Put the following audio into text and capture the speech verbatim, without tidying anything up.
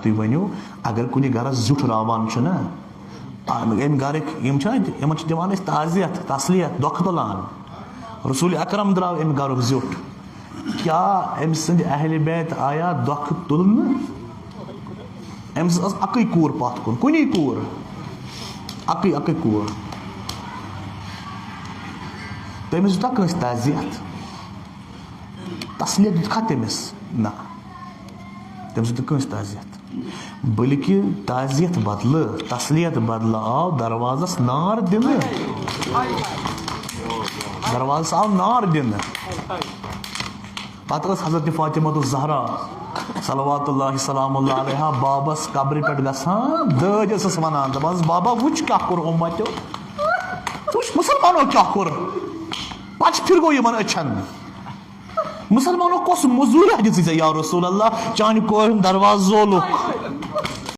تُہۍ ؤنِو، اگر کُنہِ گرس زیُٹھ راوان چھُ نا، آ، امہِ گرٕکۍ یِم چھِنہ، یِمن چھِ دِوان أسۍ تعزیت، تسلیت، دۄکھٕ تُلان۔ رسول اکرم درٛاو امہِ گرُک زیُٹھ۔ کیٛاہ أمۍ سٕنٛدِ اہلِ بیت آیا دۄکھٕ تُلنہٕ؟ أمۍ سٕنٛز ٲس اَکٕے کوٗر پَتھ کُن، کُنی کوٗر، اَکٕے، اَکٕے کوٗر۔ تٔمِس دیُتکھا کٲنٛسہِ تعزیت؟ تسلیت دیُتکھا تٔمِس؟ نہ، تٔمِس دیُت نہٕ کٲنٛسہِ تعزیت۔ بلکہِ تعزیت بدلہٕ، تسلیت بدلہٕ آو دروازس نار دِنہٕ۔ دروازس آو نار دِنہٕ۔ پتہٕ ٲس حضرت فاطمہ الزہرا صلوات اللہ سلام اللہ علیہا بابس قبرِ پٮ۪ٹھ گژھان، دٲدۍ ٲسٕس ونان، دپان ٲسٕس، "بابا، وٕچھ کیٛاہ کوٚر اُمتیو، وٕچھ مُسلمانو کیٛاہ کوٚر۔" پتہٕ پھِرگوو یِمن أچھن۔ مُسلمانو کۄس مٔزوٗرۍ دِژٕے ژےٚ یا رسول اللہ، چانہِ کورِ ہُنٛد دروازٕ زولُکھ؟